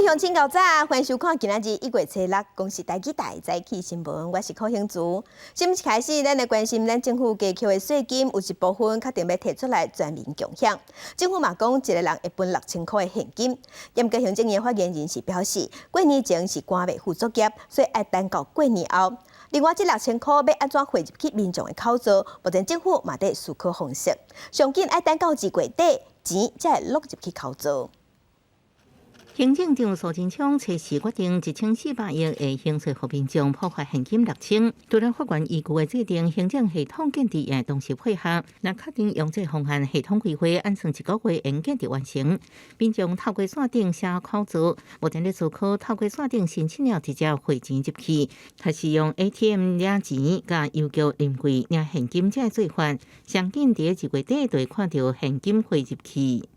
鄉親𠢕早，歡迎收看今仔日1月初6公視台語台早起新聞，我是柯興竹。新聞一開始，咱來關心咱政府加扣的稅金，有一部分確定欲提出來全民共享。政府嘛講，一个人會分六千箍的現金。毋過行政院發言人是表示，過年前是趕袂赴作業，所以愛等到過年後。另外，這六千箍欲按怎匯入去民眾的口座，目前政府嘛佇思考方式。上緊愛等到二月底，錢才會落入去口座。行政長蘇貞昌初時決定1400億的刑稅予民眾普發現金六千，除了法院依據的制定行政系統建置也同時配合，若確定用這方案系統規劃，按算一個月會建置完成。民眾透過線頂寫口座，目前咧思考透過線頂申請了直接匯錢入去，還是用 ATM 領錢，佮郵局臨櫃領現金這個做法，上緊佇二月底就會看著現金匯入去。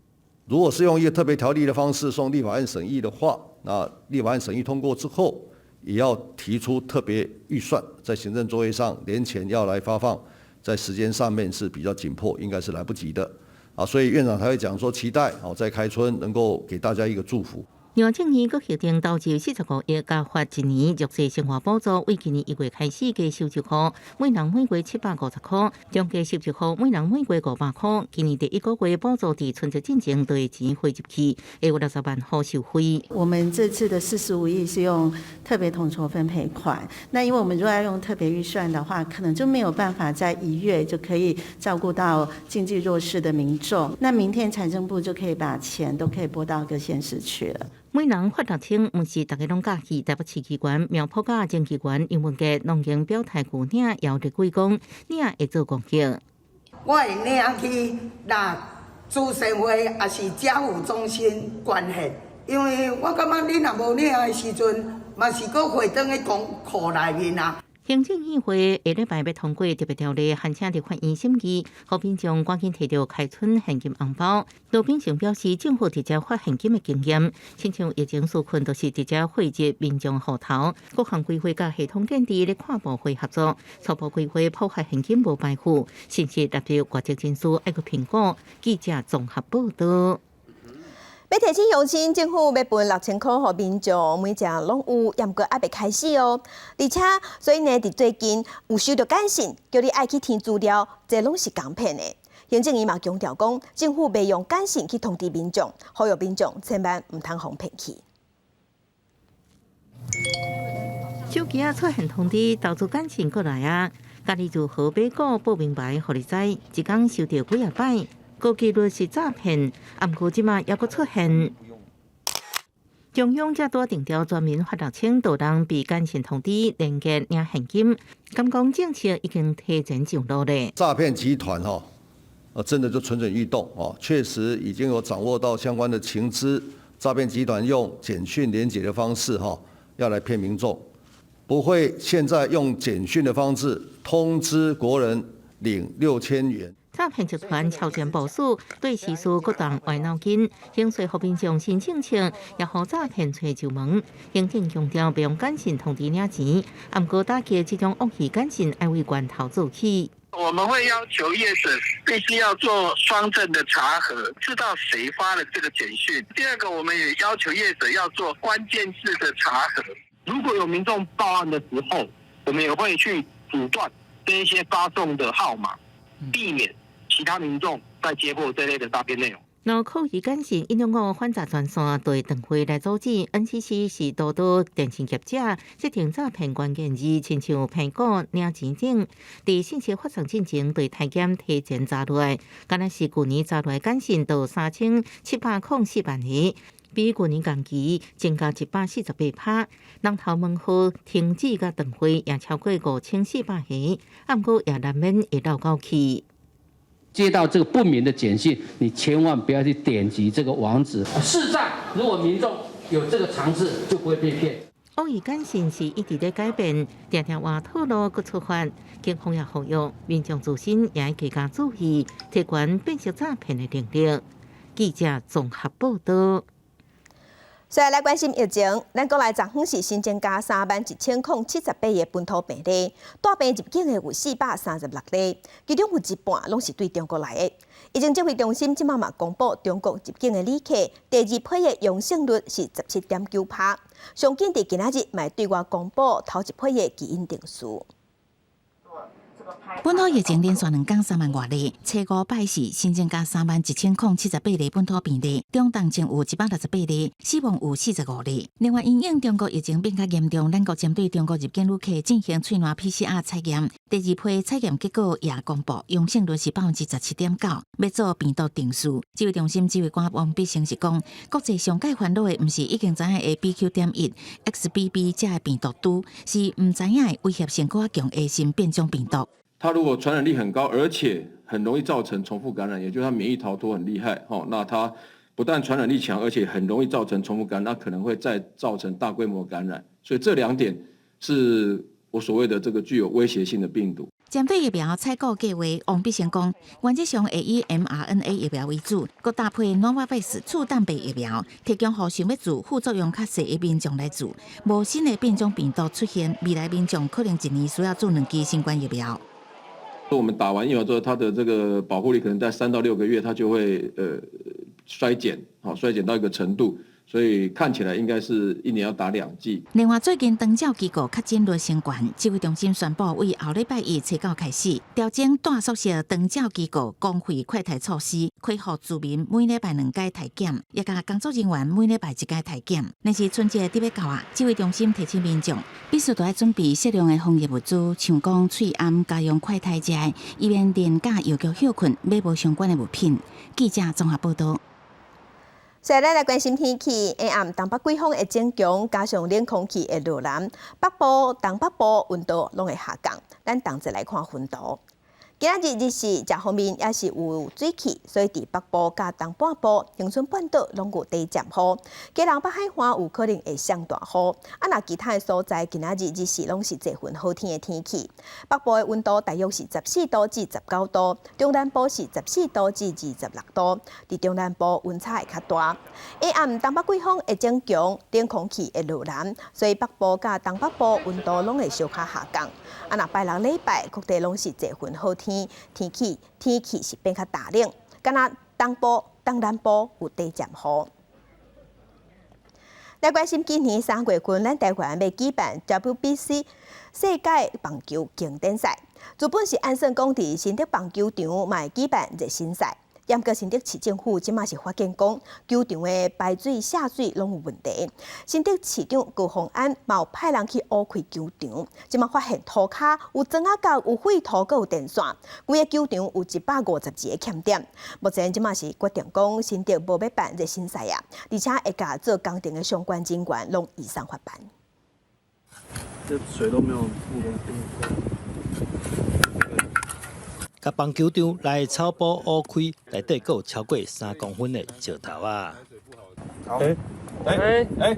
如果是用一個特別條例的方式送立法院審議的話，那立法院審議通過之後，也要提出特別預算，在行政作業上年前要來發放，在時間上面是比較緊迫，應該是來不及的。啊，所以院長才會講說，期待哦在開春能夠給大家一個祝福。行政院閣核定投入45億，加發一年弱勢生活補助，為今年1月開始加收入戶，每人每月750塊；中低收入戶每人每月500塊。今年第一個月補助佇春節進前就會錢匯入去，會有60萬戶受惠。我們這次的四十五億是用特別統籌分配款，那因為我們如果要用特別預算的話，可能就沒有辦法在1月就可以照顧到經濟弱勢的民眾。那明天財政部就可以把錢都可以撥到各縣市去了。每人發六千，毋是逐家攏佮意。台北市議員苗圃佮前議員楊文傑攏經表態拒領，姚立偉講領會做攻擊。我會領去若慈善會抑是家扶中心捐獻，因為我感覺你若無領的時陣，嘛是閣匯轉去公庫內面啊。行政院會下禮拜欲通過特別條例，函請立法院審議，予民眾趕緊提著開春現金紅包。羅秉成表示，政府直接發現金的經驗，親像疫情紓困，都是直接匯入民眾戶頭。各項規劃佮系統建置咧跨部會合作，初步規劃普發現金無排富，信息納入外籍人士愛閣評估。記者綜合報道。欲提醒鄉親，政府欲分六千箍予民眾，每一人攏有，毋過猶未開始哦。而且，所以呢，佇最近有收著簡訊，叫你愛去填資料，這攏是仝騙的。行政院嘛強調講，政府袂用簡訊去通知民眾，呼籲民眾千萬毋通予騙去。手機仔出現通知，投資簡訊過來啊！教你如何買股報明牌，予你知，一工收著幾仔擺。高幾率是詐騙，毋過這馬猶閣出現。中央才拄定調全民發六千，就人被簡訊通知連結領現金，敢講政策已經提前上路咧。詐騙集團吼，真的就蠢蠢欲動哦，確實已經有掌握到相關的情資，詐騙集團用簡訊連結的方式哈，要來騙民眾，不會現在用簡訊的方式通知國人領6000元。詐騙集團超前部署，對時事閣動歪腦筋，刑稅予民眾新政策，也予詐騙揣上門。行政強調，袂用簡訊通知領錢，毋過打擊這種惡意簡訊，愛為源頭做起。我們會要求業者必須要做雙證的查核，知道誰發了這個簡訊。第二個，我們也要求業者要做關鍵字的查核。如果有民眾報案的時候，我們也會去阻斷這一些發送的號碼，避免其他民眾再接獲這類的詐騙內容。若可疑簡訊165反詐專線對斷匯來阻止，NCC 是督導電信業者設定詐騙關鍵字，親像蘋果領錢等，佇信息發送進前對台檢提前查落來，敢若是舊年查落來簡訊就3704萬個，比舊年同期增加148%。人頭門號停止佮斷匯也超過5400個，毋過也難免會落勾去。接到這個不明的簡訊，你千萬不要去點擊這個網址。事實上，如果民眾有這個常識，就不會被騙。惡意簡訊是一直咧改變，定定換套路閣出發，警方也呼籲民眾自身也愛加注意，提懸辨識詐騙的能力。記者綜合報道。所以來關心疫情，咱國內昨昏是新增加31,078個本土病例，帶病入境的有436例，其中有一半攏是對中國來的。疫情指揮中心這馬嘛公布，中國入境的旅客第二批的陽性率是17.9%，上緊佇今仔日嘛對外公布頭一批的基因定序。本土疫情連續兩工三萬外例，初五拜四新增加31,078例本土病例，中重症有168例，死亡有45例。另外，因應中國疫情變較嚴重，咱國針對中國入境旅客進行喙瀾 PCR 採驗，第二批採驗結果也公布，陽性率是17.9%，欲做病毒定序。指揮中心指揮官王必勝是講，國際上蓋煩惱的毋是已經知影的 BQ.1、XBB 這个病毒株，是毋知影的威脅性閣較強的新變種病毒。它如果傳染力很高，而且很容易造成重複感染，也就是它免疫逃脫很厲害，吼，那它不但傳染力強，而且很容易造成重複感染，那可能會再造成大規模感染，所以這兩點是我所謂的這個具有威脅性的病毒。針對疫苗採購計劃，王必勝講，原則上會以 mRNA 疫苗為主，閣搭配 Novavax 次蛋白疫苗，提供予想欲注副作用較細的民眾來注。無新的變種病毒出現，未來民眾可能一年需要注兩劑新冠疫苗。我們打完疫苗之後，它的這個保護力可能在3到6個月，它就會衰減，好衰減到一個程度，所以看起來應該是一年要打兩劑。另外，最近長照機構確診率升懸，指揮中心宣布，為後禮拜一初九開始調整住宿舍長照機構公費快篩措施，恢復住民每禮拜兩擺篩檢，也共工作人員每禮拜一擺篩檢。若是春節得欲到啊，指揮中心提醒民眾，必須都愛準備適量的防疫物資，像講喙罨、家用快篩這的，以免連假藥局歇睏買無相關的物品。記者綜合報道。所以咱來關心天氣，下暗東北季風會增強，加上冷空氣會落南，北部、東北部溫度攏會下降。咱同齊來看雲圖。今仔日日時食方面也是有水汽，所以佇北部佮東半部、恆春半島攏有短暫雨。基隆北海岸有可能會上大雨。啊，若其他的所在，今仔日日時攏是濟雲好天的天氣。北部的溫度大約是14度至19度，中南部是14度至26度。佇中南部溫差會較大。下暗東北季風會增強，冷空氣會落南，所以北部佮東北部溫度攏會小可下降。啊，若拜六禮拜各地攏是濟雲好天。天氣是變較大冷，敢若東部、東南部有短暫雨。來關心今年3月份，咱台灣欲舉辦 WBC 世界棒球經典賽，原本是按算講佇新竹棒球場嘛會舉辦熱身賽。毋過新竹市政府這馬是發現講，球場的排水下水攏有問題。新竹市長高虹安嘛有派人去挖開球場，這馬發現塗跤有磚仔角、有廢土、閣有電線，規個球場有152個欠點。目前這馬是決定講新竹無欲辦熱身賽啊，而且會共做工程的相關人員攏移送法辦。這水都沒有。共棒球場內草埔挖開，內底閣有超過3公分的石頭仔。欸欸欸，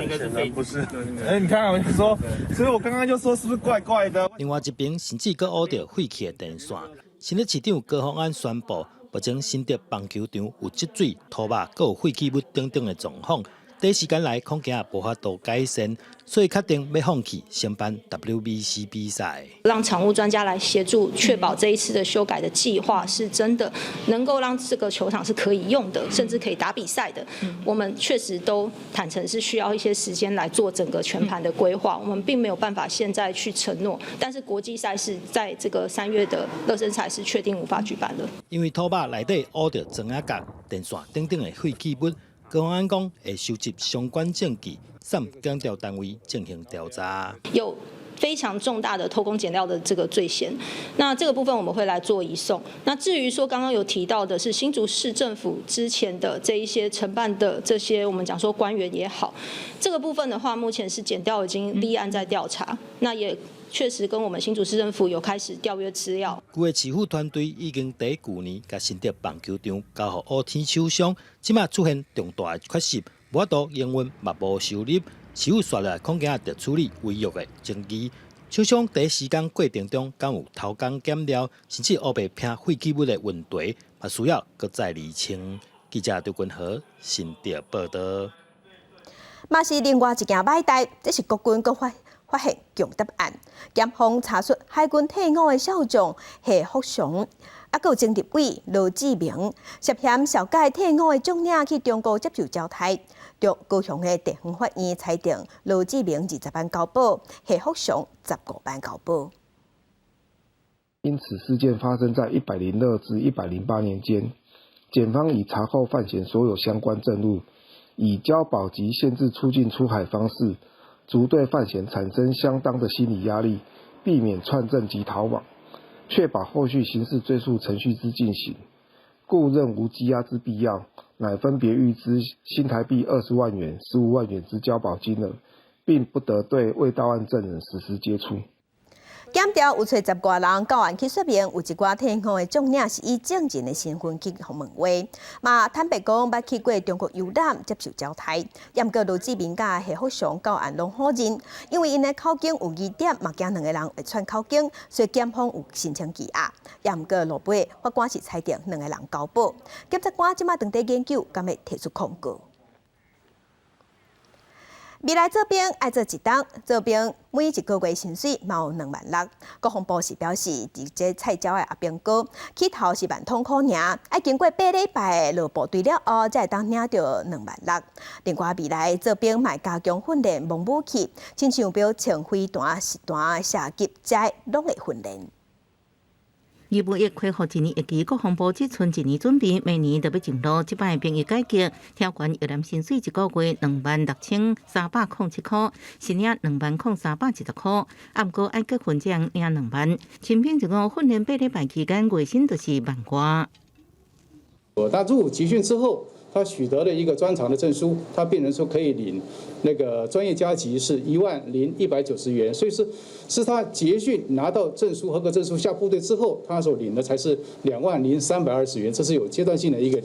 應該是不是？欸，你看，我就說，所以我剛剛就說，是不是怪怪的？另外一邊，甚至閣挖著廢棄的電線。新竹市長高虹安宣布，目前新竹棒球場有積水、塗肉、閣有廢棄物等等的狀況。短時間內恐驚無法度改善，所以確定欲放棄承辦 WBC 比賽。讓場務專家來協助，確保這一次的修改的計劃是真的能夠讓這個球場是可以用的，甚至可以打比賽的。我們確實都坦誠是需要一些時間來做整個全盤的規劃，我們並沒有辦法現在去承諾。但是國際賽事在這個3月的熱身賽是確定無法舉辦的。因為塗肉內底挖著磚仔角、電線等等的廢棄物。高虹安講會收集相關證據，送檢調單位進行調查。有非常重大的偷工減料的這個罪嫌，那這個部分我們會來做移送。那至於說剛剛有提到的是新竹市政府之前的這一些承辦的這些我們講說官員也好，這個部分的話，目前是檢調已經立案在調查，那也確實跟我們新竹市政府有開始調閱資料。舊的市府團隊已經佇舊年共新竹棒球場交予烏天手上，這馬出現重大的缺失，無法度營運嘛無收入，市府紲來恐驚著處理違約的爭議。廠商佇施工過程中敢有偷工減料，甚至烏白拼廢棄物的問題，嘛需要閣再釐清。記者劉君和新竹報導。嘛是另外一件歹代，這是國軍閣發現共諜案，檢方查出海軍退伍的少將謝福祥，啊，閣有前立委羅志明涉嫌紹介退伍的將領去中國接受招待。高雄的地方法院裁定羅志明20萬交保，謝福祥15萬交保。因此事件發生在102至108年間，檢方已查獲范閒所有相關證物，以交保及限制出境出海方式，足對范閒產生相當的心理壓力，避免串證及逃亡，確保後續刑事追訴程序之進行，故認無羈押之必要，乃分別諭支新台幣20萬元、15萬元之交保金額，並不得對未到案證人實施接觸。檢調有揣十外人到案去說明，有一寡退伍的將領是以證人的身份去予問話，嘛坦白講捌去過中國遊覽接受招待。毋過羅志明佮謝福祥到案攏否認，因為𪜶的口供有疑點，嘛驚兩个人會串口供，所以檢方有申請羈押。毋過落尾法官是裁定兩个人交保，檢察官這馬正佇研究，敢會提出控告。未來做兵愛做一冬，做兵每一個月薪水嘛有2萬6。國防部是表示，佇這菜鳥的阿兵哥起頭是萬痛苦爾，愛經過8禮拜落部隊了後，才會當領著2萬6。另外，未來做兵嘛會加強訓練摸武器，親像標槍飛彈、實彈、射擊，這攏會訓練。義務役恢復一年一期，國防部這賰一年準備，明年就欲上路。這擺兵役改革，調懸役男薪水一個月26,307塊，新領20,310塊。啊，毋過愛結婚才領2萬。新兵入伍訓練8禮拜期間，月薪就是萬外。他入伍集訓之後，他取得了一個專長的證書，他變成說可以領那個專業加級是10,190元，所以是他結訓拿到證書合格證書下部隊之後，他所領的才是20,320元，這是有階段性的一個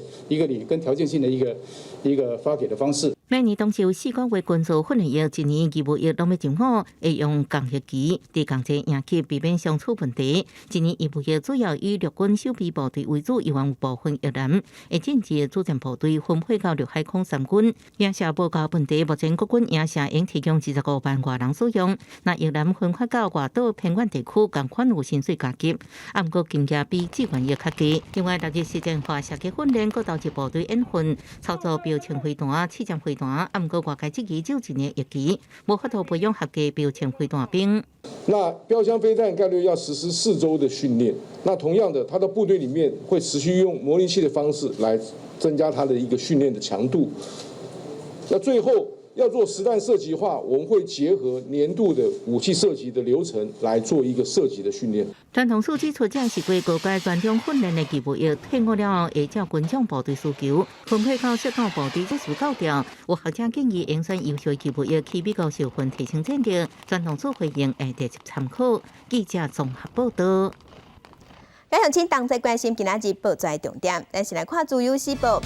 領跟條件性的一個發給的方式。每年當時有4個月軍事訓練役，一年義務役攏欲入伍，會用仝役期，佇仝齊營級避免相處問題。一年義務役主要以陸軍守備部隊為主，猶原有部分役男會進入主戰部隊，分配到陸海空三軍。營舍無夠問題，目前國軍營舍應提供25萬外人使用。若役男分發到外島偏遠地區，仝款有薪水加給，啊，毋過金額比志願役較低。另外，六日實戰化射擊訓練，閣投入部隊演訓，操作標槍飛彈、刺針飛彈，啊，毋過外界質疑只有一年役期，無法度培養合格標槍飛彈兵。那標槍飛彈概率要實施4週的訓練，那同樣的，他的部隊裡面會持續用模擬器的方式來增加他的一個訓練的強度。那最後要做實彈射擊的話，我們會結合年度的武器射擊的流程來做一個射擊的訓練。傳統數指出，這是過高階專長訓練的義務役，退伍了後會照軍種部隊需求分配到適當部隊，這是夠調。有學者建議，應選優秀義務役去美國受訓提升戰力。傳統組回應會提出參考。記者綜合報道。來鄉親同齊關心今仔日報紙重點，咱先來看《自由時報》。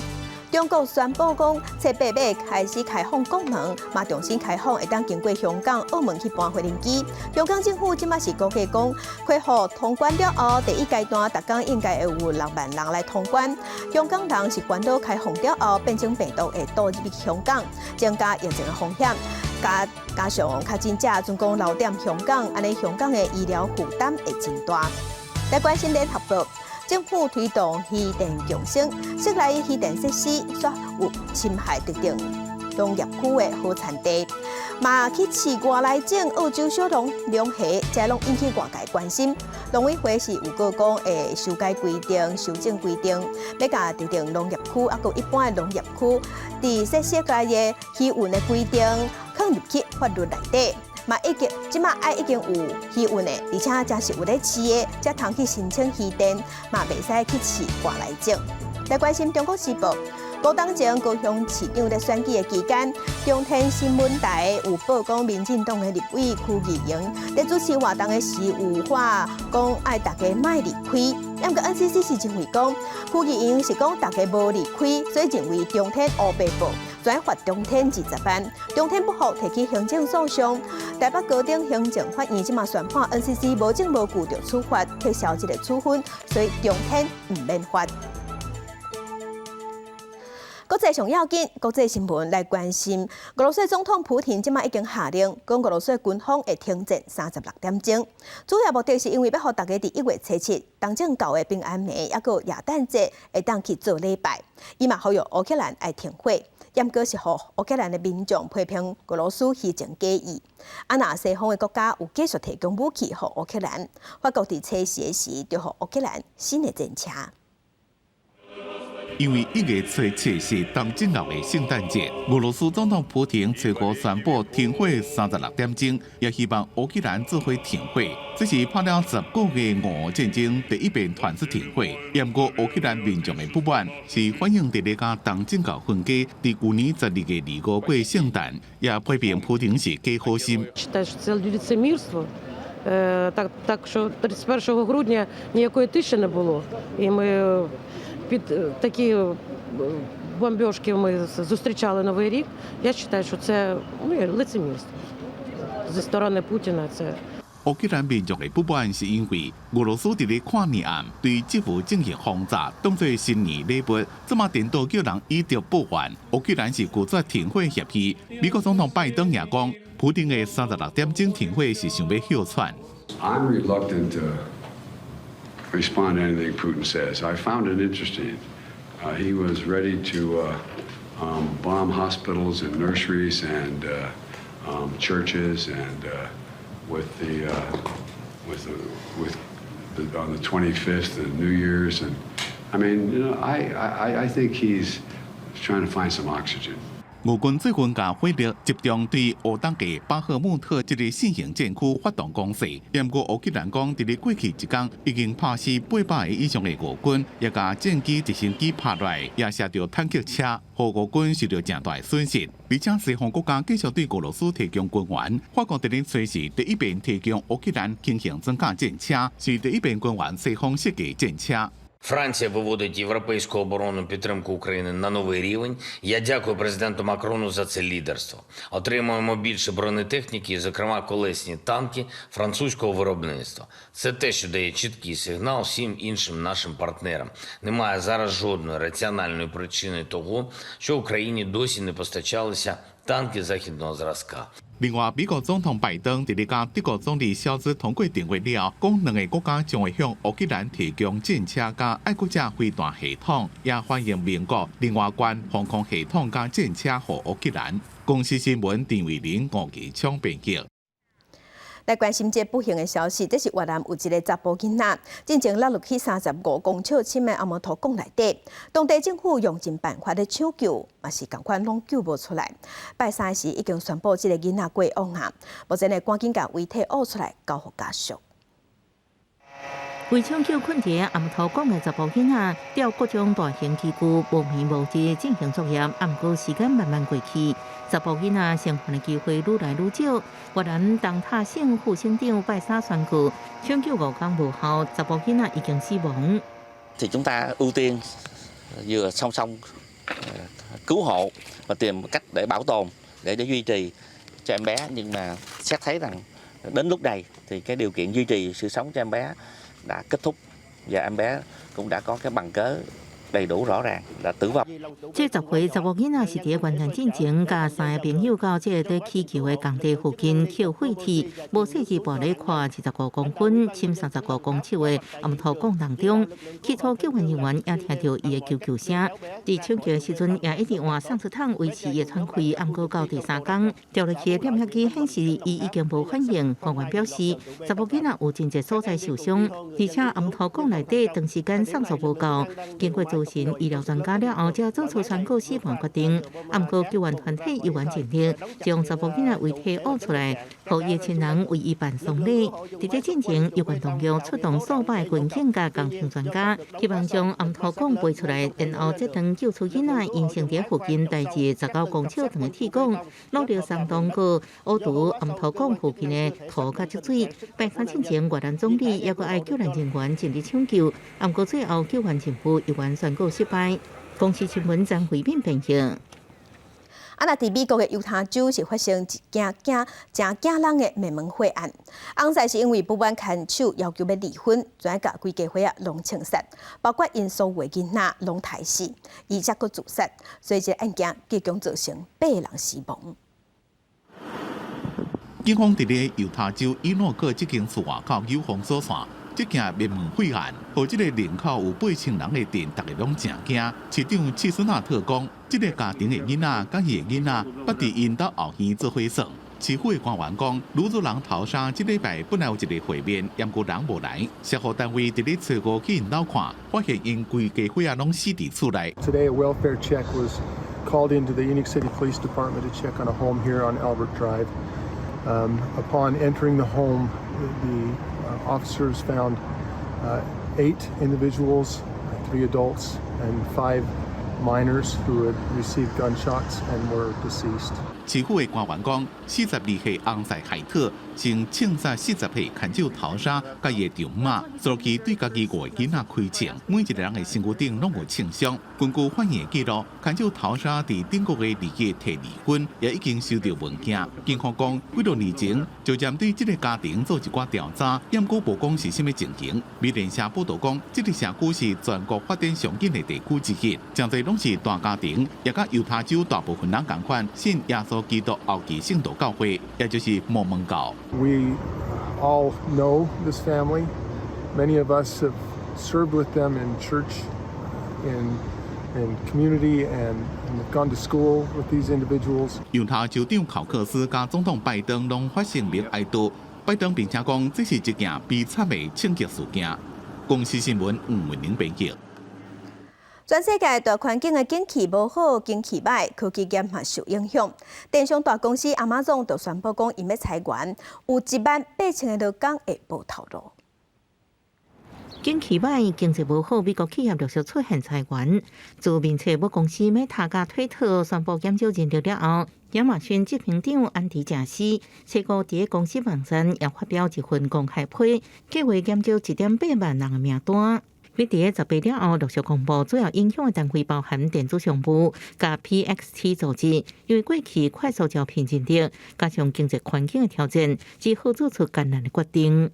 中國宣布講，七八欲開始開放國門，嘛重新開放，會當經過香港、澳門去搬飛輪機。香港政府這馬是估計講，恢復通關了後，第一階段逐工應該會有6萬人來通關。香港人是煩惱開放了後，變種病毒會倒入去香港，增加疫情的風險。加上確診者總共留踮香港，按呢香港的醫療負擔會真大。來關心聯合報。政府推動漁電共生，室內漁電設施煞有侵害特定農業區的好田地，嘛去飼外來種澳洲小龍龍蝦，這攏引起外界關心。農委會是有閣講會修改規定、修正規定，欲共特定農業區，啊，閣一般的農業區，佇設施內的漁運的規定，放入去法律內底。嘛已經，這馬愛已經有漁運的，而且真是有咧飼的，才通去申請漁電，嘛袂使去飼外來種。來關心中國時報，郭董前高雄市長咧選舉的期間，中天新聞台有報講，民進黨的立委區議員咧主持活動的時有話講愛大家莫離開，毋過 NCC 是認為講區議員是講大家無離開，所以認為中天烏白報。轉罰中天20萬，中天不服提起行政訴訟。台北高等行政法院這馬宣判 NCC 無證無據就處罰，撤銷這個處分，所以中天毋免罰。閣國際上要緊，國際新聞來關心，俄羅斯總統普廷這馬已經下令，講俄羅斯軍方會停戰36點鐘。主要目的是因為欲予大家佇1月初7東正教的平安暝，抑閣耶誕節會當去做禮拜。伊嘛呼籲烏克蘭愛停火，毋過是予烏克蘭的民眾批評俄羅斯虛情假意。啊，若西方的國家有繼續提供武器予烏克蘭，法國佇初四時就予烏克蘭新的戰車。因為1月初7是東正教的聖誕節，俄羅斯總統普廷初五宣布停火36點鐘，也希望烏克蘭做伙停火。這是拍了10個月俄烏戰爭第一遍傳出停火，毋過烏克蘭民眾的不滿是反映佇咧佮東正教分家佇舊年12月25過聖誕，也批評普廷是假好心。 Так, що 31 грудня ніякої тиші не було. І ми під такі бомбёжки ми зустрічали Новий рік. Я считаю, що це, ну, лицемірство зі сторони Путіна. Це 烏克蘭民眾的不滿是因為俄羅斯佇咧跨年暗對基輔進行轟炸，當做新年禮物，這馬顛倒叫人以德報怨。烏克蘭是拒絕停火協議。美國總統拜登也講，普丁的36點鐘停火是想欲歇喘。 I'm reluctant to respond to anything Putin says. I found it interesting. He was ready to bomb hospitals and nurseries and churches and with the with the with the, on the 25th and New Year's, and I mean, I think he's trying to find some oxygen. 俄軍最近共火力集中對烏東的巴赫穆特這个新型戰區發動攻勢。毋過烏克蘭講，佇咧過去一工已經拍死800个以上的俄軍，也共戰機、直升機拍落來，也射著坦克車，予俄軍受著誠大損失。而且西方國家繼續對俄羅斯提供軍援，法國佇咧初四第一遍提供烏克蘭輕型裝甲戰車，是第一遍軍援西方設計戰車。 Франція виводить європейську оборонну підтримку України на новий рівень. Я дякую президенту Макрону за це лідерство. Отримуємо більше бронетехніки, зокрема колесні танки французького виробництва. Це те, що дає чіткий сигнал всім іншим нашим партнерам. Немає зараз жодної раціональної причини того, що Україні досі не постачалися танки західного зразка. 另外，美國總統拜登佇咧佮德國總理蕭茲通過電話了後，講兩个國家將會向烏克蘭提供戰車佮愛國者飛彈系統，也歡迎美國另外捐防空系統佮戰車予烏克蘭。公視新聞陳慧玲、吳其昌編輯。來關心這不幸的消息，這是越南有一个查埔囡仔，進前落入去35公尺深的紅毛塗港內底，當地政府用盡辦法咧搶救，嘛是仝款攏救無出來。拜三時已經宣布這个囡仔過往啊，目前呢趕緊共遺體挖出來交予家屬。為搶救困佇紅毛塗港的查埔囡仔，調各種大型機具無眠無日進行作業，毋過時間慢慢過去，查埔囡仔生還的機會愈來愈少。越南東塔省副省長拜三宣告，搶救5工無效，查埔囡仔已經死亡。 Thì chúng ta ưu tiên vừa song song cứu hộ và tìm cách để bảo tồn để duy trì cho em bé, nhưng mà xét thấy rằng đến lúc này thì cái điều kiện duy trì sự sống cho em bé đã kết thúc và em bé cũng đã có cái bằng cớ đầy đủ rõ ràng là tử vong。這10歲查某囡仔是佇越南進前，佮三个朋友到這个佇起橋的工地附近抾廢鐵，無細緻跋咧寬25公分、深35公尺的紅毛塗港當中。起初救援人員也聽著伊的求救聲，佇搶救的時陣也一直換送出筒維持伊的喘氣。毋過到第三工，掉落去的攝影機顯示伊已經無反應。官員表示，查某囡仔有真濟所在受傷，而且紅毛塗港內底長時間送數無夠，經過諮詢醫療專家了後，才做出宣告死亡決定。毋過救援團體猶原盡力將查某囡仔遺體挖出來，予伊的親人為伊辦喪禮。佇這進前，有關當局出動數百軍警佮工程專家，希望將紅毛塗港背出來，然後這段救出囡仔形成佇附近大約19公尺長的鐵管，努力鬆動閣挖除紅毛塗港附近的土佮積水。拜三進前，越南總理抑閣愛救援人員盡力搶救，毋過最後救援任務猶原宣告失敗。公視新聞張惠敏編譯。啊，若佇美國的猶他州是發生一件驚誠驚人的滅門血案，翁婿是因為不滿牽手要求欲離婚，就共規家伙仔攏槍殺，包括𪜶所有的囡仔攏刣死，伊才閣自殺，所以這個案件結共造成八個人死亡。警方佇咧猶他州伊諾克這間厝外口有封鎖線，這件滅門血案，予這個人口有8000人的鎮，逐家攏誠驚。市長切斯納特講，這個家庭的囡仔佮伊的囡仔，捌佇𪜶兜後院做伙耍。市府的官員講，女主人頭紗這禮拜本來有一個會面，毋過人無來。社福單位佇咧初五去𪜶兜看，發現𪜶規家伙仔攏死佇厝內。 Today, a welfare check was called into the Enoch City Police Department to check on a home here on Albert Drive. Upon entering the home, the officers found eight individuals, three adults and five minors who had received gunshots and were deceased. 市府的官員講，42歲翁婿海特先槍殺40歲牽手頭紗佮伊的丈母，隨落去對家己五個囡仔開槍，每一個人的身軀頂攏有槍傷。根據法院的記錄，牽手頭紗佇頂個月2日提離婚，也已經收著文件。警方講，幾多年前就針對這個家庭做一寡調查，毋過無講是啥物情形。美聯社報道講，這個社區是全國發展上緊的地區之一，誠濟攏是大家庭，也佮猶他州大部分人仝款信耶穌基督後期聖徒教會，也就是摩門教。 We all know this family. Many of us have served with them in church, in community, and have gone to school with these individuals. 猶他州長考克斯佮總統拜登攏發聲明哀悼，拜登並且講這是一件悲慘的槍擊事件。公視新聞吳文玲編輯。全世界大環境的景氣無好，景氣䆀，科技業嘛受影響。電商大公司亞馬遜就宣布講，𪜶欲裁員，有1萬8千个勞工會無頭路。景氣䆀，經濟無好，美國企業陸續出現裁員。自面冊母公司 Meta 佮推特宣布減少人力了後，亞馬遜執行長安迪賈斯，初五佇公司網站也發表一份公開批，計劃減少1.8萬人的名單。佇18了後，陸續公布主要影響的單位包含電子商務佮 PXT 組織，因為過去快速招聘人力，加上經濟環境的挑戰，只好做出艱難的決定。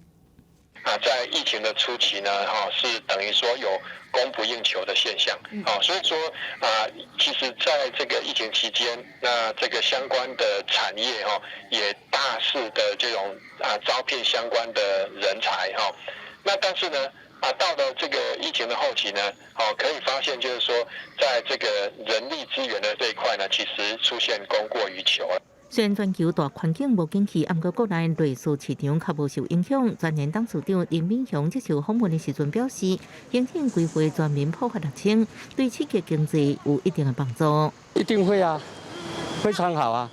啊，在疫情的初期呢，哈，是等於說有供不應求的現象，啊，所以說啊，其實在這個疫情期間，那這個相關的產業哈，也大肆的這種啊招聘相關的人才哈，那但是呢，啊，到了這個疫情的後期呢，哦，可以發現就是說，在這個人力資源的這一塊呢，其實出現供過於求了。雖然全球大環境無景氣，毋過國內內需市場較無受影響。全聯董事長林敏雄接受訪問的時陣表示，行政規劃全面普發6000，對刺激經濟有一定的幫助。一定會啊，非常好啊。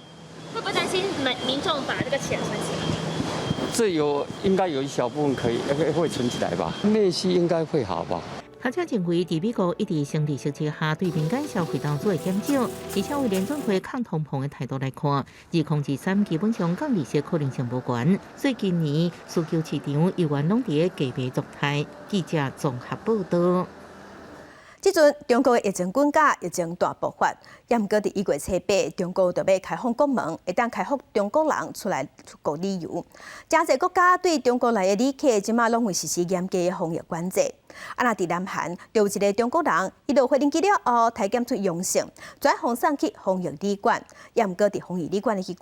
會不會擔心民眾把這個錢存起來？這有應該有一小部分可以會存起來吧，內需應該會好吧。學者認為，佇美國一直升利息之下，對民間消費投資會減少，而且為聯準會抗通膨的態度來看，2023基本上降利息可能性無懸，所以今年需求市場猶原攏佇咧低迷狀態。記者綜合報道。這陣中國的疫情滾價，疫情大爆發，毋過佇1月初8，中國就欲開放國門，會當開放中國人出來出國旅遊。誠濟國家對中國來的旅客，這馬攏會實施嚴格的防疫管制。啊，若佇南韓，就有一个中國人，伊落飛機了後，篩檢出陽性，轉予送去防疫旅館。毋過佇防疫旅館的期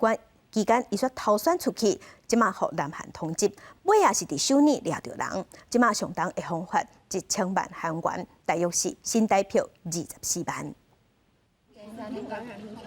間，伊煞逃竄出去，這馬予南韓通緝，尾仔是佇首爾掠著人，這馬相當會予罰1000萬韓元，大約是新台票24萬。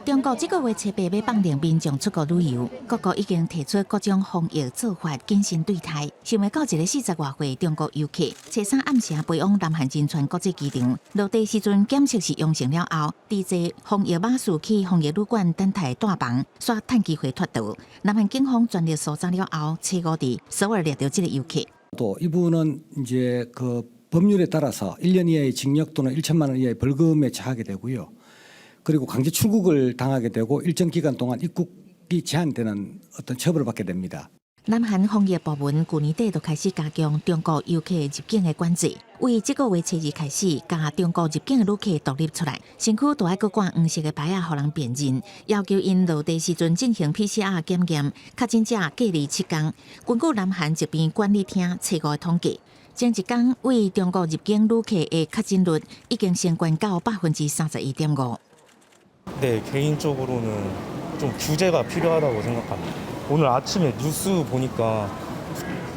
中國這個月初八欲放任民眾出國旅遊，各國已經提出各種防疫做法，謹慎對待。想袂到一个40外歲中國遊客，初三暗時飛往南韓仁川國際機場，落地時陣檢測是陽性了後，佇坐防疫巴士去防疫旅館等待帶房，煞趁機會脫逃。南韓警方全力搜查了後，初五佇首爾掠著這个遊客。 또 이분은 이제 그 법률에 따라서 1년 이하의 징역 또는 1천만 원 이하의 벌금에 처하게 되고요. 그리고 강제 출국을 당하게 되고 일정 기간 동안 입국이 제한되는 어떤 처벌을 받게 됩니다. 南韓防疫部門舊年底就開始加強中國遊客入境的管制，為這個月初二開始，共中國入境的旅客獨立出來，身軀都愛閣掛黃色的牌仔，予人辨認，要求𪜶落地時陣進行 PCR 檢驗，確診者隔離7天。根據南韓疾病管理廳初五的統計，前一工對中國入境旅客的確診率已經升懸到31.5%。 네, 개인적으로는 좀 규제가 필요하다고 생각합니다. 오늘 아침에 뉴스 보니까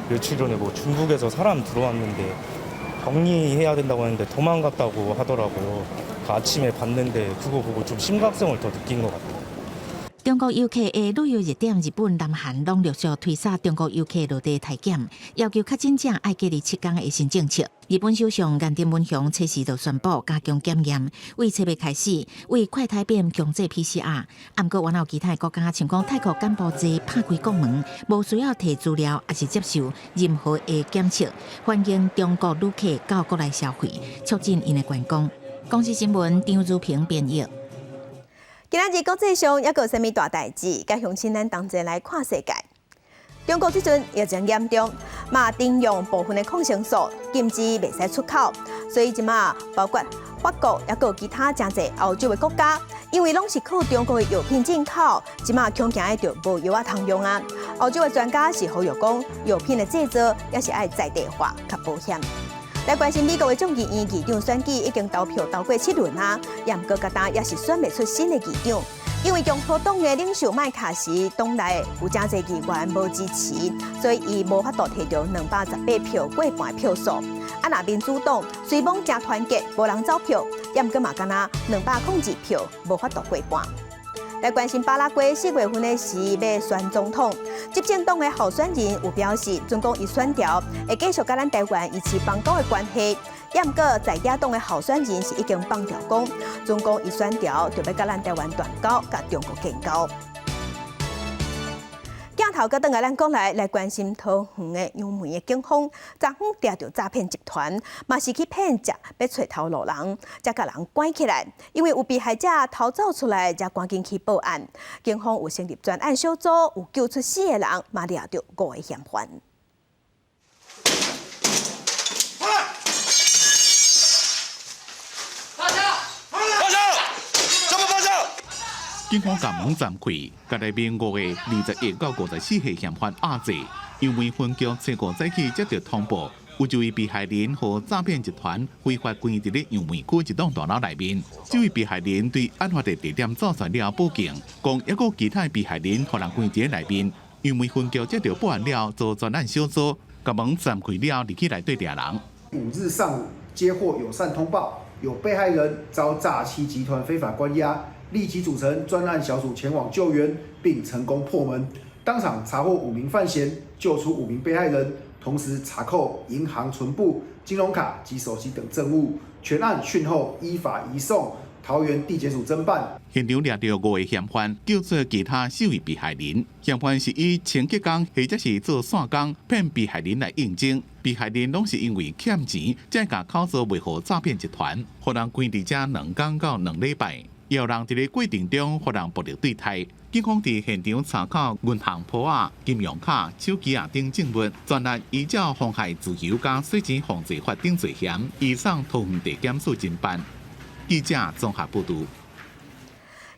며칠 전에 뭐 중국에서 사람 들어왔는데 격리해야 된다고 하는데 도망갔다고 하더라고요. 그 아침에 봤는데 그거 보고 좀 심각성을 더 느낀 것 같아요. 中國遊客的旅遊熱點日本、南韓攏陸續推捒中國遊客落地篩檢，要求確診者愛隔離七天的新政策。日本首相岸田文雄初時就宣布加強檢驗，為七月開始為快篩變強制 PCR。毋過，原有其他國家，像講泰國、柬埔寨拍開國門，無需要提資料，抑是接受任何的檢測，歡迎中國旅客到國內消費，促進𪜶的觀光。公視新聞張如平編譯。今仔日國際上猶閣有啥物大代誌？佮鄉親咱同齊來看世界。中國這陣疫情嚴重，嘛停用部分的抗生素，禁止袂使出口，所以這馬包括法國，猶閣有其他誠濟歐洲的國家，因為攏是靠中國的藥品進口，這馬恐驚的就無藥仔通用啊。歐洲的專家是呼籲講，藥品的製造也是愛在地化，較保險。來關心美國的眾議院議長選舉已經投票投過七輪啊，毋過到今也是選袂出新的議長，因為共和黨的領袖麥卡錫黨內有誠濟議員無支持，所以伊無法度提著218票過半票數。啊，若民主黨雖罔誠團結，無人走票，毋過嘛干焦202票無法度過半。來關心巴拉圭4月份的時欲選總統，執政黨的候選人有表示，準講伊選著會繼續佮咱台灣維持邦交的關係。毋過在野黨的候選人是已經放調講，準講伊選著就欲佮咱台灣斷交，佮中國建交。鏡頭閣轉來咱國內來關心桃園的楊梅的警方，昨昏抓著詐騙集團，嘛是去騙食，欲揣頭路人，才共人關起來。因為有被害者逃走出來，才趕緊去報案。警方有成立專案小組，有救出四個人，嘛掠著五個嫌犯。放下！放下！全部放下！警方共門暫開，共內面5個21到54歲嫌犯押解。楊梅分局初五早起接著通報，有一位被害人予詐騙集團非法關佇咧楊梅區一棟大樓內面。這位被害人對案發的地點走出了報警，講猶閣其他被害人予人關佇咧內面。楊梅分局接著報案了，組專案小組，共門暫開了，入去內底掠人。5日上午接獲友善通報，有被害人遭詐欺集團非法關押。立即組成專案小組前往救援，並成功破門，當場查獲5名犯嫌，救出5名被害人，同時查扣銀行存簿、金融卡及手機等證物，全案訊後依法移送桃園地檢署偵辦。現場掠著五個嫌犯，救出其他四位被害人。嫌犯是以清潔工或者是做散工，騙被害人來應徵。被害人攏是因為欠錢，才共口座賣予詐騙集團，予人關佇遮2工到2禮拜。也有人佇咧過程中，予人暴力對待。警方佇現場查扣銀行簿仔、金融卡、手機仔等證物，專案依照妨害自由佮洗錢防制法等罪嫌，移送桃園地檢署偵辦。記者綜合報導。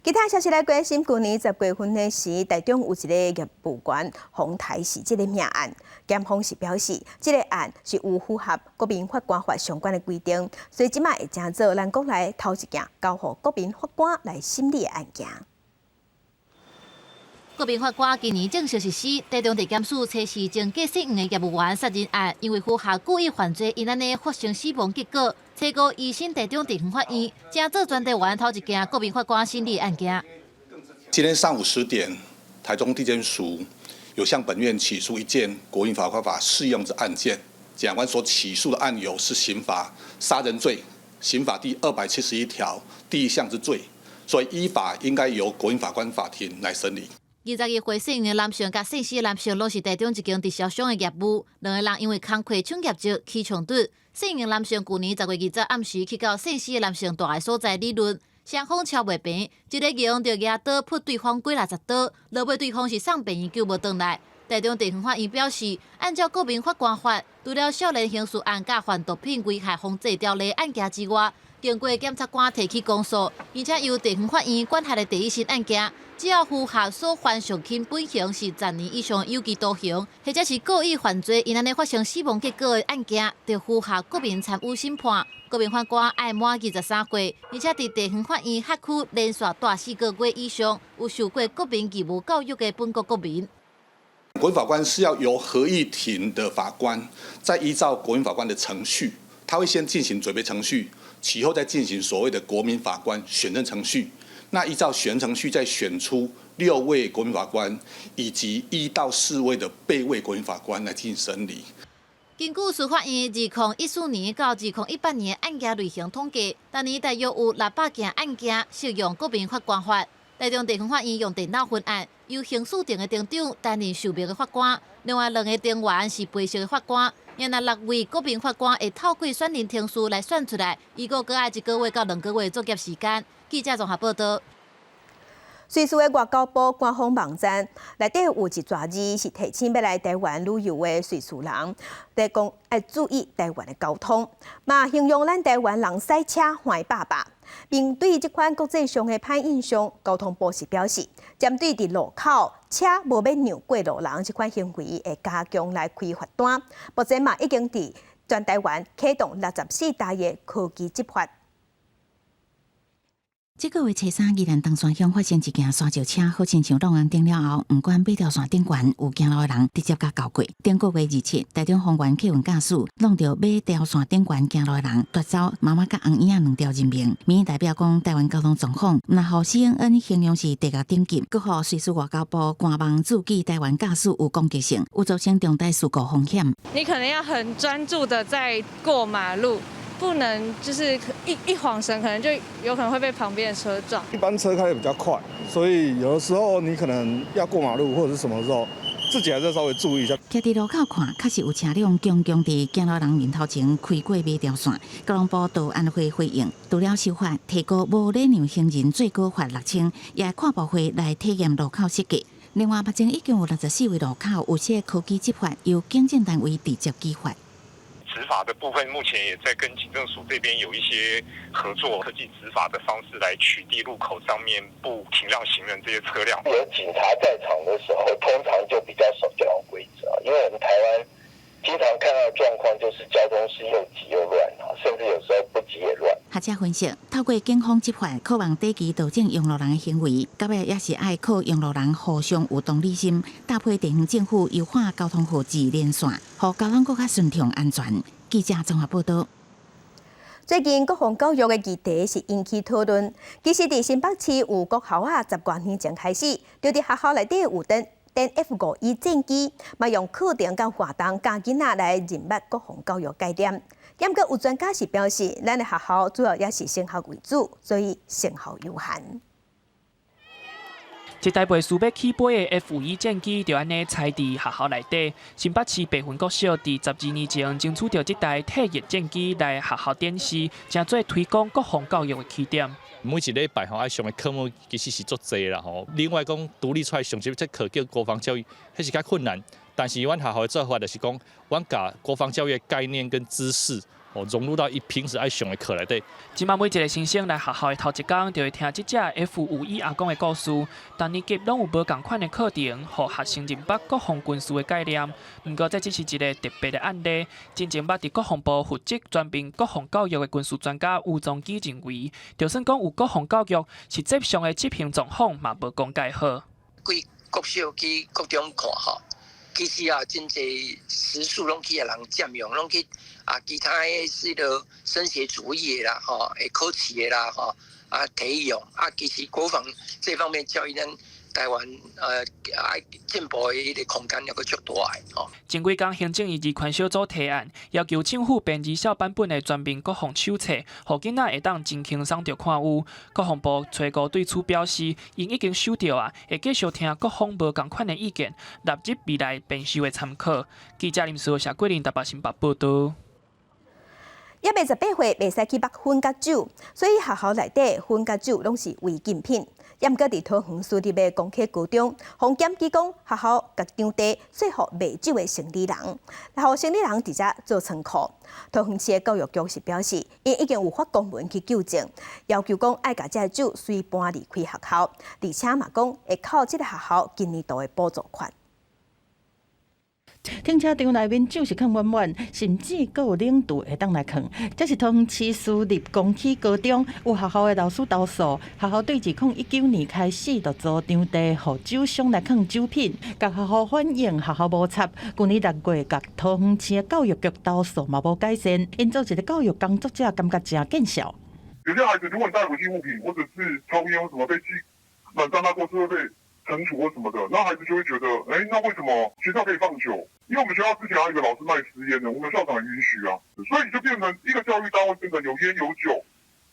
其他消息來關心，舊年10月份的時，台中有一个業務員洪台是這个命案，檢方是表示，這个案是有符合國民法官法相關的規定，所以這馬會成做咱國內頭一件交予國民法官來審理的案件。國民法官今年正式實施，台中地檢署測試偵結姓黃的業務員殺人案，因為符合故意犯罪，𪜶按呢發生死亡結果，初五移審台中地方法院，成做全台灣頭一件國民法官審理案件。今天上午10點，台中地檢署有向本院起訴一件國民法官法適用之案件，檢察官所起訴的案由是刑法殺人罪，刑法第271條第一項之罪，所以依法應該由國民法官法庭來審理。22歲姓黃的男性佮姓施的男性，攏是台中一間直銷商的業務。兩个人因為工課搶業績起衝突。姓黃的男性舊年10月20暗時去到姓施的男性蹛的所在理論，雙方撨袂平，一个用著舉刀噗對方幾若十刀，落尾對方是送病院救無轉來。台中地方法院表示，按照國民法官法，除了少年刑事案佮販毒品危害防制條例案件之外，經過檢察官提起公訴，而且由地方法院管轄的第一審案件，只要符合所犯上輕本刑是10年以上有期徒刑，或者是故意犯罪，𪜶按呢發生死亡結果的案件，就符合國民參與審判。國民法官愛滿23歲，而且佇地方法院轄區連續蹛4個月以上，有受過國民義務教育的本國國民。國民法官是要由合議庭的法官，再依照國民法官的程序，他會先進行準備程序，其後再進行所謂的國民法官選任程序。那依照選任程序再選出6位國民法官以及1到4位的備位國民法官來進行審理。根據司法院2014年到2018年案件類型統計，逐年大約有600件案件適用國民法官法。台中地方法院用電腦分案，由刑事庭的庭長擔任受命的法官，另外兩个成員是陪審的法官。然後6位國民法官會透過選任程序來選出來，預估閣愛1個月到2個月作業時間。記者綜合報道。瑞士的外交部官方網站內底有一逝字，是提醒欲來台灣旅遊的瑞士人，佇講愛注意台灣的交通，嘛形容咱台灣人駛車橫百百。面對這款國際上的歹印象，交通部是表示，針對佇路口車無欲讓過路人這款行為，會加強來開罰單。目前嘛已經佇全台灣啟動64台的科技執法。這個月初三，宜蘭東山鄉發生一件山石車，好親像撞紅燈了後，毋管馬條線頂懸有行路的人，直接共鉤過。頂個月27，台中豐原客運駕駛撞著馬條線頂懸行路的人，奪走媽媽佮翁嬰仔兩條人命。民意代表講，台灣交通狀況，若予 CNN 形容是地獄等級，閣予瑞士外交部官網註記台灣駕駛有攻擊性，有造成重大事故風險。你可能要很專注的在過馬路。不能就是一晃神，可能就有可能會被旁邊的車撞。一般車開得比較快，所以有的時候你可能要過馬路或者是什麼時候，自己還是要稍微注意一下。徛佇路口看，確實有車輛強強佇行路人面頭前開過馬條線。交通部道安會回應，除了修法提高無禮讓行人最高罰6000，也跨部會來體驗路口設計。另外，目前已經有64位路口有設科技執法，由警政單位直接舉發。執法的部分，目前也在跟警政署這邊有一些合作，科技執法的方式來取締路口上面不停讓行人這些車輛。有警察在場的時候，通常就比較守交通規則，因為我們台灣經常看到的狀況就是交通是又擠又亂，甚至有時候不擠也亂。學者分析，透過警方執法，渴望短期導正用路人的行為，到尾也是愛靠用路人互相有同理心，搭配地方政府優化交通號誌連線，予交通閣較順暢安全。記者綜合報道。最近國防教育的議題是引起討論。其實，佇新北市有國校仔，10多年前開始，就佇學校內底有展展 F-5E 戰機，嘛用課程佮活動教囡仔來認捌國防教育概念。毋過有專家是表示，咱的學校主要也是升學為主，所以成效有限。一台袂輸欲起飛的 F-5E 戰機就按呢載佇學校內底。新北市白雲國小佇12年前爭取著這台退役戰機來學校展示，成做推廣國防教育的起點。每一禮拜吼愛上的科目其實是足濟啦吼。另外講獨立出來上這課叫國防教育，彼是較困難。但是阮學校的做法就是講，阮共國防教育概念跟知識。哦，融入到伊平時愛上的課內底。這馬每一个新生來學校的頭一工，就會聽這隻 F-5E 阿公的故事。逐年級攏有無仝款的課程，予學生認捌國防軍事的概念。毋過這只是一个特別的案例。真正捌佇國防部負責全面國防教育的軍事專家吳宗基認為，就算講有國防教育，實際上的執行狀況嘛無講蓋好。規國小去國中看吼，其實啊，真濟時數攏去予人佔用，攏去啊其他的這個升學主義的啦，吼，會考試的啦，吼，啊體育啊，其實國防這方面教育，咱台灣愛進步的彼个空間猶閣足大的吼。前幾工行政院諮詢小組提案，要求政府編二小版本的全民國防手冊，予囡仔會當真輕鬆就看有。國防部初五對此表示，𪜶已經收著啊，會繼續聽各方無仝款的意見，納入未來編修的參考。記者林思豪、謝桂林台北新北報道。猶未18歲袂使去捌薰佮酒，所以學校內底薰佮酒攏是違禁品。毋過佇桃園私立的公啟高中，予檢舉講學校共場地說予賣酒的生理人，予生理人佇遮做倉庫。桃園市的教育局是表示，𪜶已經有發公文去糾正，要求講愛共這个酒隨搬離開學校，而且嘛講會扣這个學校今年度的補助款。停車場內面酒是囥滿滿，甚至閣有冷櫥會當來囥。這是桃園市私立公啟高中有學校的老師投訴，學校對2019年開始就租場地，予酒商來囥酒品，共學校反映學校無插。舊年6月，共桃園市的教育局投訴嘛無改善，𪜶做一个教育工作者感覺誠見笑。有些孩子如果你帶違禁物品，或者是抽菸或什麼被記軟帳單過，是會被懲處或什麼的，那孩子就會覺得，欸，那為什麼學校可以放酒？因為我們學校之前還有一個老師賣私菸的，我們校長也允許啊，所以就變成一個教育單位變成有菸有酒，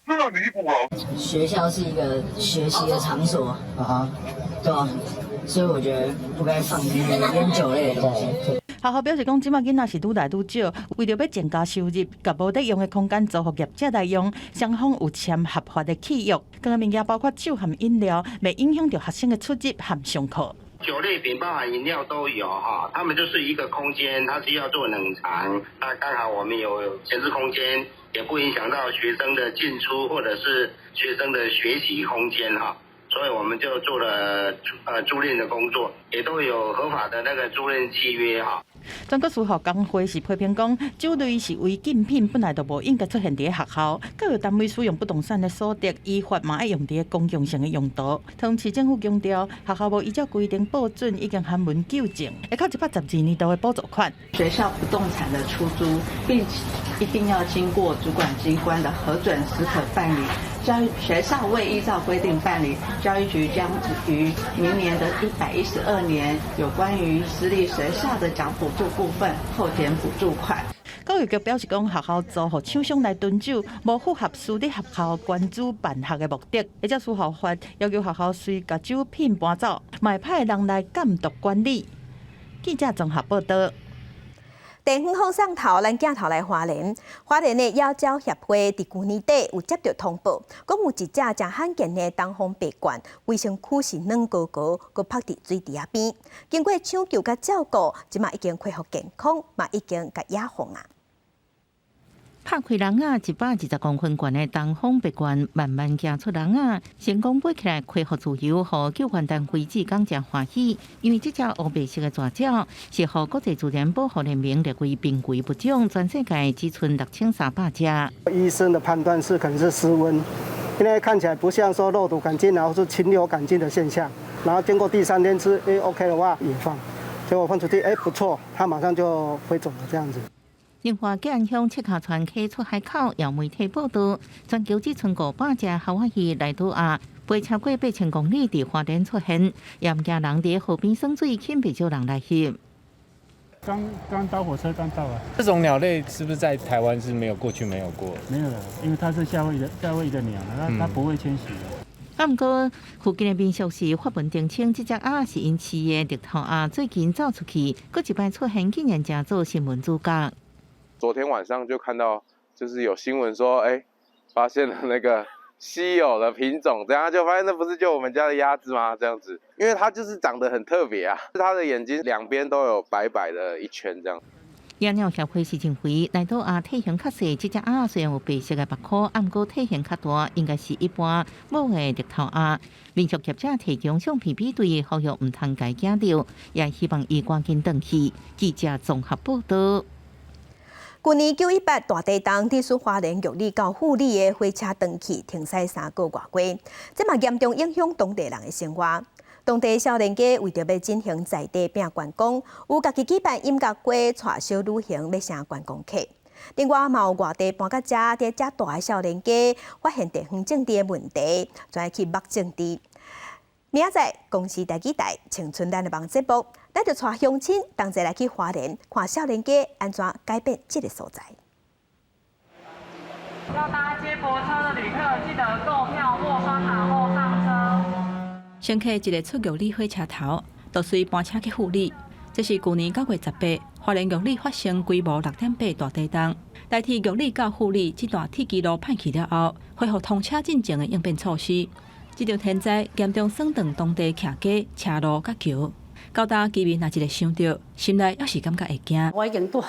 真的離譜了。學校是一個學習的場所，啊，對啊，所以我覺得不該放菸酒類的東西。學校表示講，這擺囡仔是愈來愈少，為著欲增加收入，共無得用的空間租予業者來用，雙方有簽合法的契約。佇个物件包括酒和飲料，袂影響著學生的出入和上課。酒類品包含飲料都有哈，他們就是一個空間，它是要做冷藏，那剛好我們有閒置空間，也不影響到學生的進出或者是學生的學習空間哈。所以我們就做了租賃的工作，也都有合法的那個租賃契約哈。全國私校工會是批評講，酒類是違禁品，本來就無應該出現佇學校。教育單位使用不動產的所得，依法嘛愛用佇公共性的用途。桃園市政府強調，學校無依照規定報准，已經函文糾正，會扣112年度的補助款。學校不動產的出租，並一定要經過主管機關的核准，始可辦理。教育學校未依照規定辦理，教育局將於明年的112年有關於私立學校的獎補助部分扣減補助款。教育局表示講，學校租予廠商來囤酒，無符合私立學校關注辦學的目的。依照私校法要求學校隨共酒品搬走，嘛會派人來監督管理。記者綜合報道。電遠放送頭，咱鏡頭來花蓮。花蓮的野鳥協會佇舊年底有接著通報，講有一隻誠罕見的東方白鸛，規身軀是軟膏膏，閣曝佇水池仔邊。經過搶救佮照顧，這馬已經恢復健康，嘛已經共野放啊。拍開籠仔，120公分懸的東方白鸛慢慢行出籠仔，成功飛起來，恢復自由，予救援單位志工誠歡喜，因為這隻烏白色的大鳥是予國際自然保護聯盟列為瀕危物種，全世界只賰6300隻。醫生的判斷是可能是失溫，因為看起來不像說肉毒桿菌，然後是禽流感菌的現象。然後經過第三天吃，欸 OK 的話，野放，結果放出去，欸不錯，它馬上就飛走了，這樣子。另外，吉安鄉赤坭川溪出海口，有媒體報道，全球只賰500隻夏威夷來島鴨，飛超過8000公里，佇花蓮出現，也毋驚人佇河邊耍水，吸引袂少人來翕。剛剛搭火車剛到啊。這種鳥類是不是在台灣是沒有過去沒有過？沒有了，因為它是夏威夷的鳥，它不會遷徙的。啊，毋過附近的民宿是發文澄清，這隻鴨是𪜶飼的綠頭鴨，最近走出去，閣一擺出現，竟然成做新聞主角。昨天晚上就看到，就是有新聞說，欸，發現了那個稀有的品種，這樣就發現那不是就我們家的鴨子嗎？這樣子，因為它就是長得很特別啊，它的眼睛兩邊都有白白的一圈，這樣。野鳥協會是認為，來島鴨體型較細，這隻鴨雖然有白色的目箍，毋過體型較大，應該是一般母的綠頭鴨。民宿業者提供相片比對，呼籲毋通共驚著，也希望伊趕緊轉去。記者綜合報道。舊年918大地震，佇花蓮玉里到富里的火車斷去，停駛3個外月，這嘛嚴重影響當地人的生活。當地少年家為著欲振興在地拚觀光，有家己舉辦音樂會，帶小旅行欲請觀光客。另外嘛有外地搬到遮，佇遮蹛的少年家發現地方政治的問題，轉去目政治。明仔載公視台語台青春咱的網節目，咱就帶鄉親同齊來去花蓮，看少年家按怎改變這个所在。要搭接駁車的旅客，記得購票或刷卡後上車。乘客一个出玉里火車頭，就隨班車去富里。這是舊年9月18，花蓮玉里發生規模6.8大地動，台鐵玉里到富里這段鐵支路歹去了後，恢復通車進前的應變措施。這場天災嚴重損斷當地徛街、車路佮橋，到今居民若一个想著，心內猶是感覺會驚。我已經住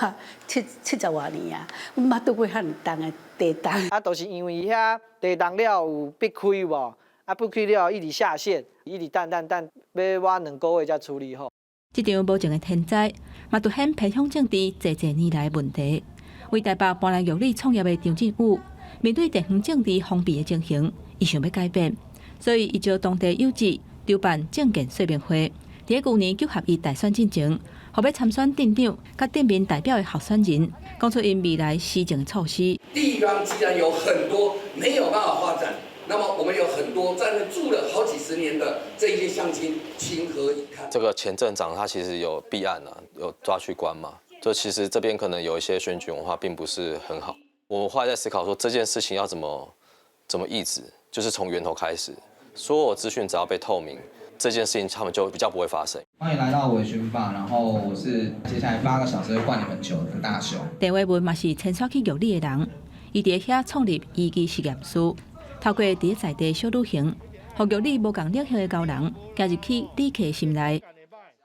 七十外年啊，毋捌拄過遐爾重的地動。啊，就是因為遐地動了有逼開無？啊，逼開了一直下陷，一直等等等，欲倚2個月才處理好。這場無情的天災，嘛凸顯偏鄉政治濟濟年來的問題。為台北搬來玉里創業的張振宇，面對地方政治封閉的情形，伊想欲改變，所以伊招當地有志籌辦政見說明會。佇舊年九合一大選進前，予欲參選鎮長佮鎮民代表的候選人，講出𪜶未來施政的措施。地方既然有很多沒有辦法發展，那麼我們有很多在那住了好幾十年的這些鄉親，情何以堪？這個前鎮長他其實有弊案啊，有抓去關嘛。就其實這邊可能有一些選舉文化並不是很好。我們後來在思考說這件事情要怎麼抑制，就是從源頭開始，所有資訊只要被透明，這件事情他們就比較不會發生。歡迎來到微醺吧，然後我是接下來8個小時會灌你們酒的大雄。鄭偉文嘛是遷徙去玉里的人，伊佇遐創立移居實驗室，透過佇在地小旅行，予玉里無仝領域的高人加入去旅客心內。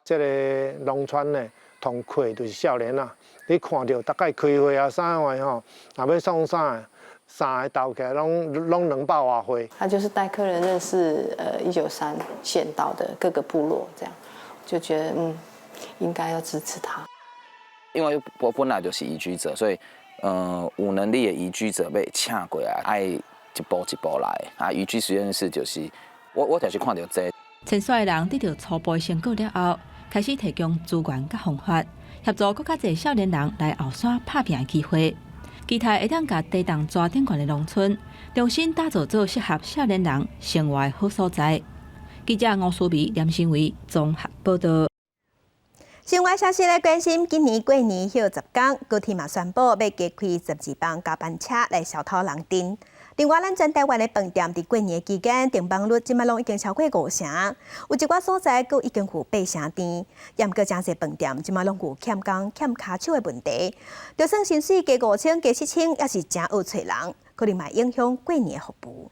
這个農村呢，同客就是少年仔，你看著逐擺開會啊啥話吼，若欲創啥，三个鬥起來攏200外歲。他就是帶客人認識193縣道的各個部落，這樣就覺得應該要支持他。因為我本來就是移居者，所以有能力的移居者欲請過來，愛一步一步來。啊，移居實驗室就是我就是看著這個。遷徙的人得著初步的成果了後，開始提供資源佮方法，協助閣較濟少年人來後山拍拚的機會。期待會當共地動蛇頂懸的農村重新打造做適合少年人生活的好所在。記者吳淑美、連新偉綜合報導。新聞消息來關心，今年過年歇10工，高鐵嘛宣布欲加開12班加班車來消土人陣。另外，咱全台灣的飯店佇過年期間訂房率這擺攏已經超過五成，有一寡所在閣已經有八成訂。毋過誠濟飯店這擺攏有欠工、欠跤手的問題，就算薪水加5,000、加7,000，也是誠惡揣人，可能嘛影響過年的服務。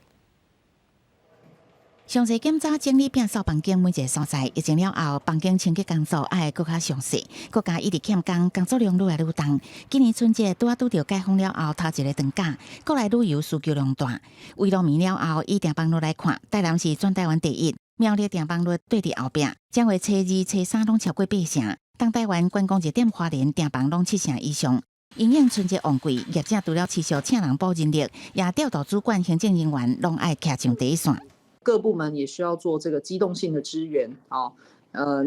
詳細檢查整理摒掃房間每一个所在，疫情了後，房間清潔工作愛閣較詳細，國家一直欠工，工作量愈來愈重。今年春節拄仔拄著解封了後，頭一个長假，國內旅遊需求量大。圍爐暝了後，以訂房率來看，台南是全台灣第一，苗栗訂房率綴佇後壁，正月初二、初三攏超過八成。東台灣觀光熱點花蓮訂房攏七成以上。因應春節旺季，業者除了持續請人補人力，也調度主管行政人員攏愛徛上第一線。各部門也需要做這個機動性的支援啊，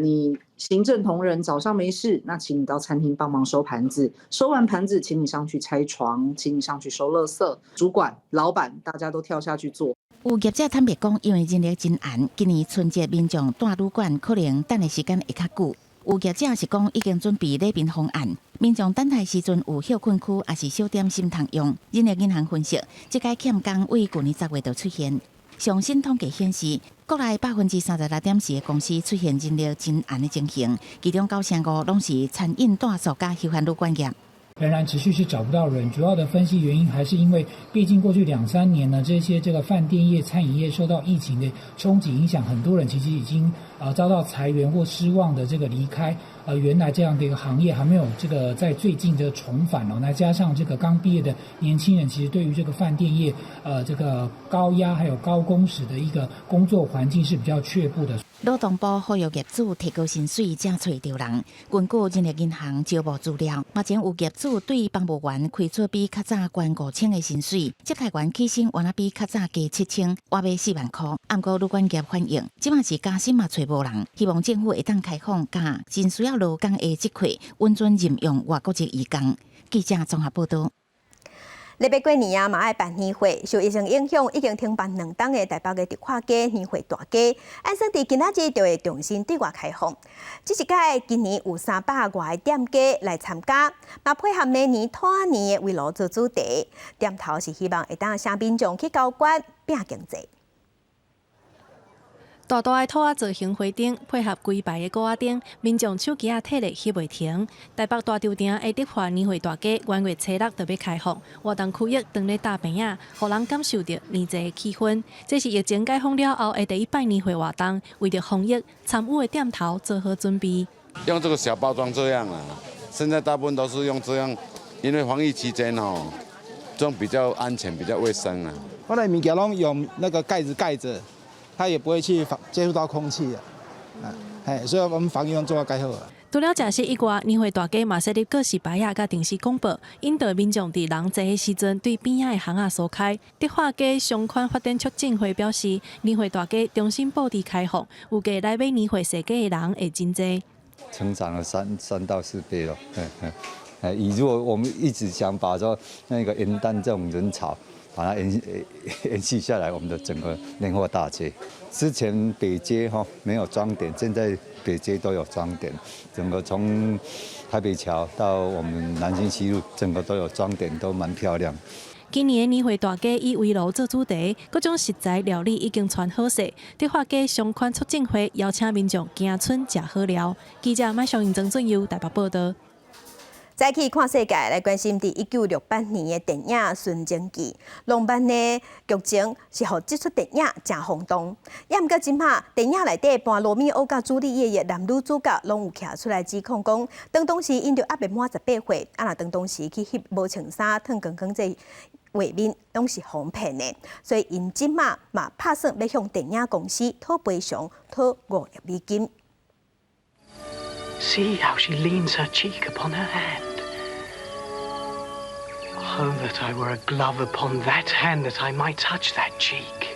你行政同仁早上沒事，那請你到餐廳幫忙收盤子，收完盤子，請你上去拆床，請你上去收垃圾。主管、老闆，大家都跳下去做。有業者坦白講，因為人力真絚，今年春節民眾蹛旅館可能等的時間會較久。有業者是講已經準備禮賓方案，民眾等待時陣有歇睏區，抑是小點心通用。人力銀行分析，這个欠工為舊年10月就出現。上新統計顯示，國內36.4%的公司出現人力真絚的情形，其中95%攏是餐飲、住宿佮休閒旅館業。仍然持續是找不到人，主要的分析原因還是因為，畢竟過去兩三年呢，這些這個飯店業、餐飲業受到疫情的衝擊影響，很多人其實已經遭到裁員或失望的這個離開，原來這樣的一個行業還沒有這個在最近的重返哦。那加上這個剛畢業的年輕人，其實對於這個飯店業，這個高壓還有高工時的一個工作環境是比較卻步的。勞動部呼籲業主提高薪水，才揣著人。根據人力銀行招募資料，目前有業主對房務員開出比較早懸5,000的薪水，接待員起薪原來比較早加7,000，倚欲4萬箍。毋過旅館業反映，這馬是加薪嘛揣無人，希望政府會當開放佮真需要勞工的職缺，允准任用外國籍移工。記者綜合報導。咧欲過年啊，嘛愛辦年會，受疫情影響，已經停辦2冬的台北的迪化街年會大街，按算佇今仔日就會重新對外開放。這一屆今年有300外个店家來參加，嘛配合明年兔仔年的圍爐做主題，店頭是希望會當請民眾去交關拚經濟。大大的兔仔造型花燈，配合規排的鼓仔燈，民眾手機仔摕咧翕袂停。台北大稻埕的德化年貨大街，元月初六就欲開放，活動區域當咧搭棚仔，予人感受著年節的氣氛。這是疫情解封了後的第一擺年貨活動，為著防疫，參與的店頭做好準備。用這個小包裝這樣啊，現在大部分都是用這樣，因為防疫期間哦，這種比較安全、比較衛生啊。我的物件攏用那個蓋子蓋著。它也不會去接觸到空氣啊，哎，所以我們防疫攏做得蓋好啊。除了食食以外，年貨大街嘛設立告示牌仔佮定時廣播，引導民眾佇人濟的時陣對邊仔的巷仔疏開。德化街商圈發展促進會表示，年貨大街重新布置開放，預計來買年貨踅街的人會真濟。成長了3到4倍咯，哎，以如果我們一直想把說那個元旦這種人潮，把它延續下來，我們的整個年貨大街，之前北街哈沒有裝點，現在北街都有裝點，整個從台北橋到我們南京西路，整個都有裝點，都蠻漂亮。今年的年貨大街以圍爐做主題，各種食材料理已經傳好勢。德化街商圈促進會邀請民眾行春食好料。記者麥尚英、曾俊佑台北報導。再去看世界，來關心佇1968年的電影《尋情記》，浪漫的劇情是予這齣電影誠轟動。也毋過這馬電影內底扮羅密歐佮朱麗葉的男女主角，攏有徛出來指控講，當時𪜶著猶未滿18歲，啊若當時去翕無穿衫、脫光光這畫面，攏是予騙的，所以𪜶這馬嘛拍算欲向電影公司討賠償，討5億美金。 See how she leans her cheek upon her hand. Oh, that I were a glove upon that hand, that I might touch that cheek.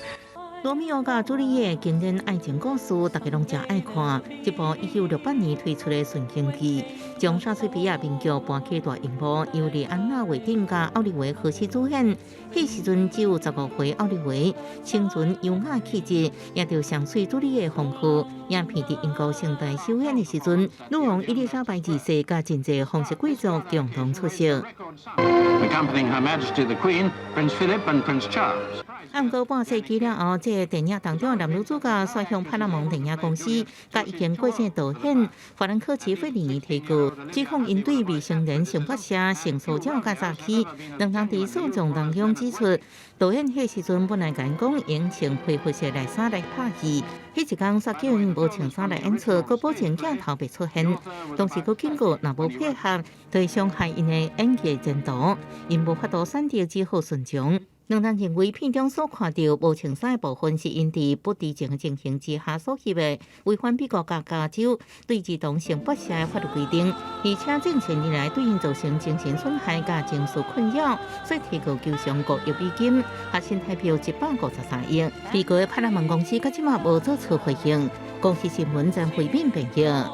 羅密歐佮朱麗葉經典愛情故事，大家攏誠愛看。這部1968年推出的《尋情記》，將莎士比亞名劇搬去大螢幕，由麗安娜韋丁佮奧利維荷西主演。彼時陣只有15歲奧利維，清純優雅氣質，贏著上媠朱麗葉封號。影片佇英國盛大首演的時陣，女王伊麗莎白二世佮真濟皇室貴族共同出席。 Accompanying Her Majesty the Queen, Prince Philip and Prince Charles. 啊，毋過半世紀了後，這個電影當中的男女主角煞向派拉蒙電影公司佮已經過身導演法蘭克齊費里尼提告，指控𪜶對未成年性剝削、性騷擾佮詐欺。兩人佇訴訟當中指出，導演彼時陣本來共𪜶講會穿恢復式內衫來拍戲，彼一工煞叫𪜶無穿衫來演出，閣保證鏡頭袂出現。當時閣警告，若無配合，就會傷害𪜶的演藝前途，𪜶無法度選擇，只好順從。兩人認為片中所看著無穿衫的部分是𪜶佇不知情的情形之下所翕的，違反美國佮加州對兒童性剝削的法律規定，而且這些年來對𪜶造成精神損害佮情緒困擾，所以提告求償5億美金，合新台幣153億。被告的派拉蒙公司到這馬無做出回應。公視新聞曾慧敏編譯。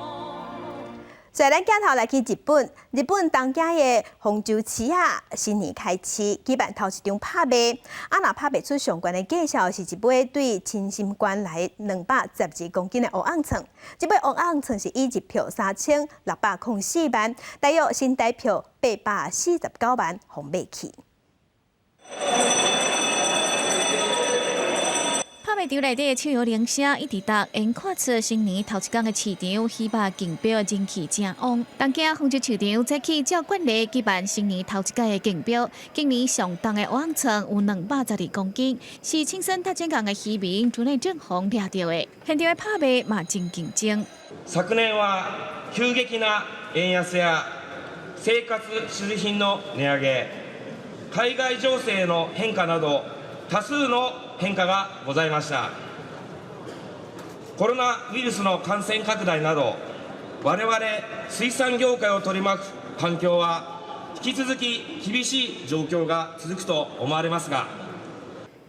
所以咱鏡頭來去日本，日本東京的豐洲市仔，新年開始舉辦頭一場拍賣，啊，若拍賣出上懸的價數是一尾對青森縣來212公斤的烏甕創，這尾烏甕創是以入票3604萬，大約新台幣849萬，予買去。拍賣場內底的手搖鈴聲一直響，𪜶看出新年頭一工的市場魚肉競標人氣誠旺。東京豐洲市場早起照慣例舉辦新年頭一屆的競標，今年上重的烏甕創有212公斤，是青森大井港的漁民竹內正宏掠著的。現場的拍賣嘛真競爭。昨年は急激な円安や生活必需品の値上げ、海外情勢の変化など多数の変化がございました。コロナウイルスの感染拡大など、我々水産業界を取り巻く環境は引き続き厳しい状況が続くと思われますが。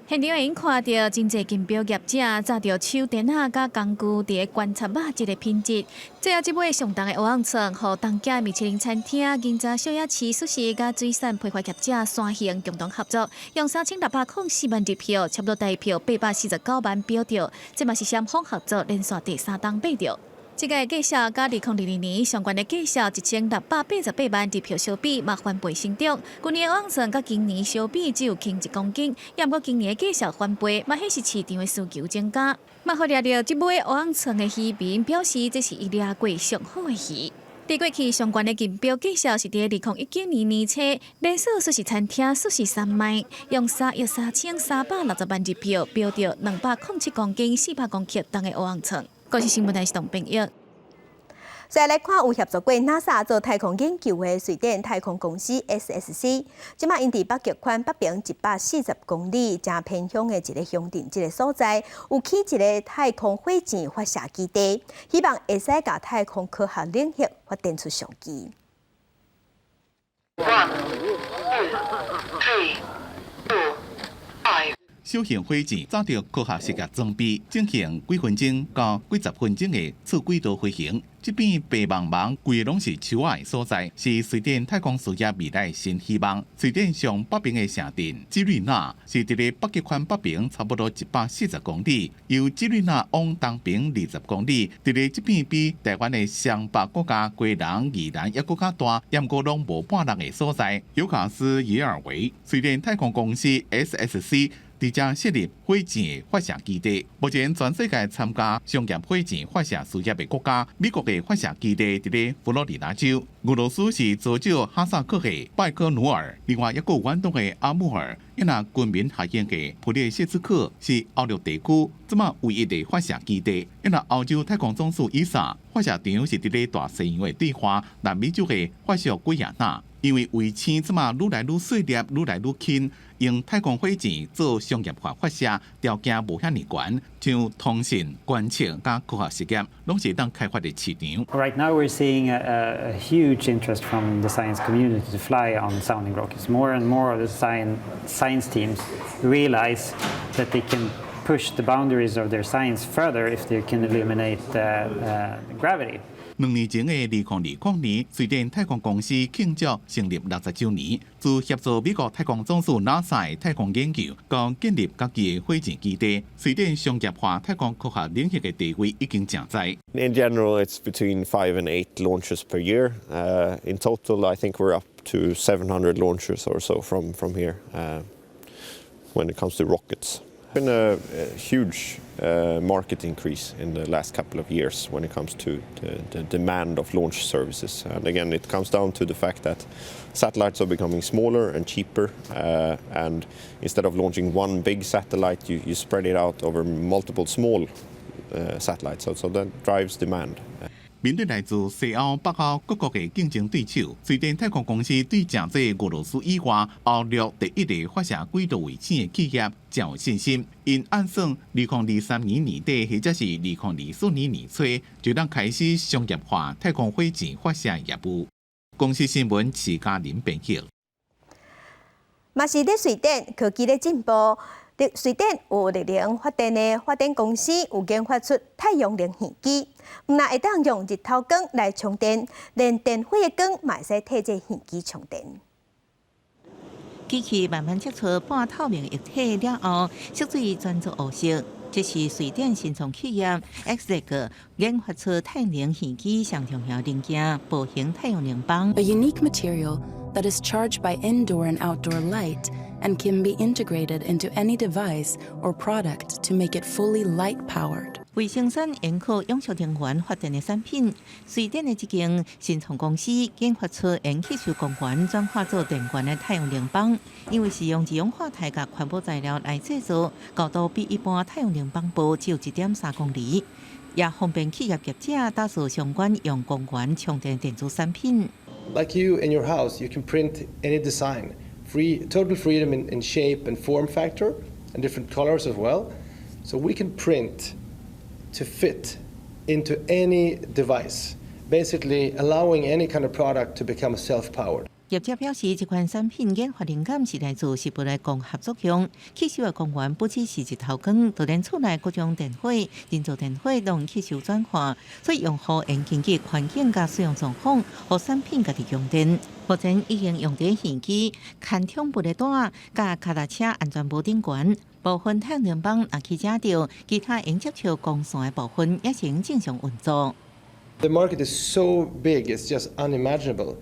現場會用看著真濟競標業者紮著手電仔佮工具，佇咧觀察肉質的品質。最後，這尾上重的烏甕創，予東京米其林餐廳、銀座小夜市壽司佮水產批發業者三方共同合作，用3604萬入票，差不多台幣849萬標著。這嘛是雙方合作連續第三冬買著。這个價數佮2022年上懸的價數1688萬日票相比，嘛翻倍成長。舊年蚵仔蒜佮今年相比只有輕1公斤，也毋過今年的價數翻倍，嘛顯示市場的需求增加。嘛，予掠著這尾蚵仔蒜的漁民表示，這是伊掠過上好的魚。佇過去上懸的競標價數是佇2019年年初，連鎖速食餐廳素食三麥用3億3360萬日票標著207公斤400公克重的蚵仔蒜。國視新聞台是董編譯。再來看有協助過 NASA 做太空研究的瑞典太空公司 SSC，這馬𪜶佇北極圈北邊140公里，誠偏鄉的一个鄉鎮，這个所在有起一个太空火箭發射基地，希望會使共太空科學領域發展出商機。 One, two, three, four, five. 小型火箭載著科學實驗裝備，進行幾分鐘到幾十分鐘的次軌道飛行。這片白茫茫、規个攏是樹仔的所在，是瑞典太空事業未來新希望。瑞典上北邊的城鎮基瑞納是佇咧北極圈北邊差不多140公里，由基瑞納往東邊20公里，佇咧這片比台灣的雙北閣加基隆、宜蘭猶閣較大，毋過攏無半人的所在。尤卡斯耶爾維，瑞典太空公司 SSC。佇遮設立火箭發射基地。目前全世界參加商業火箭發射事業的國家，美國的發射基地佇咧佛羅里達州，俄羅斯是佐治哈薩克的拜科努爾，另外一個遠東的阿穆爾，抑若軍民合營的普列謝茨克是歐陸地區這馬唯一的發射基地。抑若歐洲太空總署 ESA 發射場是佇咧大西洋的對岸，南美洲的法屬圭亞那。因為衛星這馬愈來愈細粒，愈來愈輕，用太空火箭做商業化發射，條件無遐爾懸，像通信、觀測佮科學實驗，攏是當開發的市場。 Right now we're seeing a huge interest from the science community to fly on sounding rockets. More and more of the science teams realize that they can push the boundaries of their science further if they can eliminate gravity. 2年前的2020年，瑞典太空公司慶祝成立60週年，自協助美國太空總署 NASA 太空研究，到建立家己的火箭基地，瑞典商業化太空科學領域的地位已經誠在。 In general, it's between 5 and 8 launches per year. In total, I think we're up to 700 launches or so from here when it comes to rockets. Been a huge market increase in the last couple of years when it comes to the demand of launch services. And again, it comes down to the fact that satellites are becoming smaller and cheaper. And instead of launching one big satellite, you spread it out over multiple small satellites. So that drives demand. 面對來自西歐、北歐各國的競爭對手，瑞典太空公司對誠濟俄羅斯以外，歐陸第一个發射軌道衛星的企業誠有信心。𪜶按算2023年年底或者是2024年年初，就當開始商業化太空火箭發射業務。公視新聞徐嘉玲編譯。嘛是佇瑞典科技咧進步。佇瑞典有綠能發電的發電公司有研發出太陽能耳機，毋但會當用日頭光來充電，連電火的光嘛會使替這耳機充電。機器慢慢釋出半透明液體了後，色水轉做烏色。這是瑞典新創企業 Xtech 研發出太陽能耳機上重要零件——薄型太陽能板。 A unique material that is charged by indoor and outdoor light and can be integrated into any device or product to make it fully light powered. 為生產延可永續能源發電的產品，瑞典的這間新創公司研發出用吸收光源轉化做電源的太陽能板。因為是用二氧化鈦佮環保材料來製作，厚度比一般太陽能板薄只有1.3公厘，也方便企業業者打造相關用光源充電電子產品。 Like you in your house, you can print any design, free, total freedom in shape and form factor, and different colors as well. So we can print to fit into any device, basically allowing any kind of product to become self-powered. 業者表示，這款產品研發靈感是來自食物的光合作用，吸收的光源不只是日頭光，就連厝內各種電火、人造電火攏吸收轉化，所以用戶會根據環境佮使用狀況，予產品家己供電。目前已經用佇耳機、牽寵物的袋、佮腳踏車安全帽頂懸。部分太陽能板若去遮著，其他會接觸光線的部分也是正常運作。The market is so big, it's just unimaginable.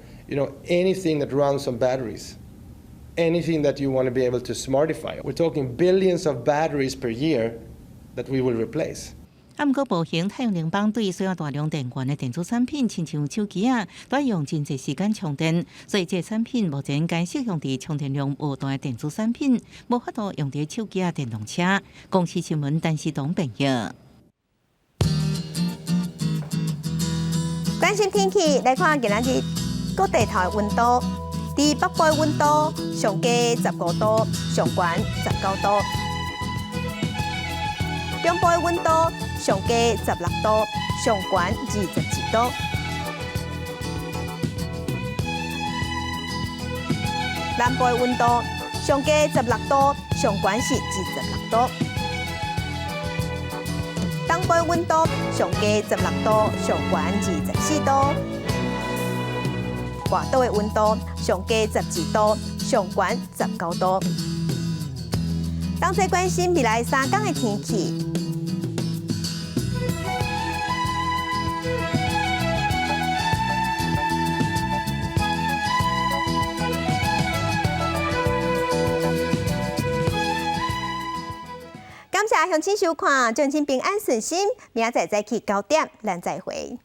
Anything that runs on batteries, anything that you want to be able to smartify. We're talking billions of batteries per year that we will replace. 啊，毋過薄型太陽能板對需要大量電源的電子產品，親像手機仔，都愛用真濟時間充電，所以這个產品目前該適用佇充電量無大的電子產品，無法度用佇手機仔、電動車。公視新聞陳時東編譯。關心天氣，來看今仔日各地頭的溫度，佇北部的溫度上低15度，上懸19度；中部的溫度上低16度，上懸22度；南部的溫度上低16度，上懸是26度；東部的溫度上低16度，上懸24度；外島的溫度上低12度，上懸19度。當作關心未來三工的天氣。感謝鄉親收看，祝親平安順心，明仔載早起9點，咱再會。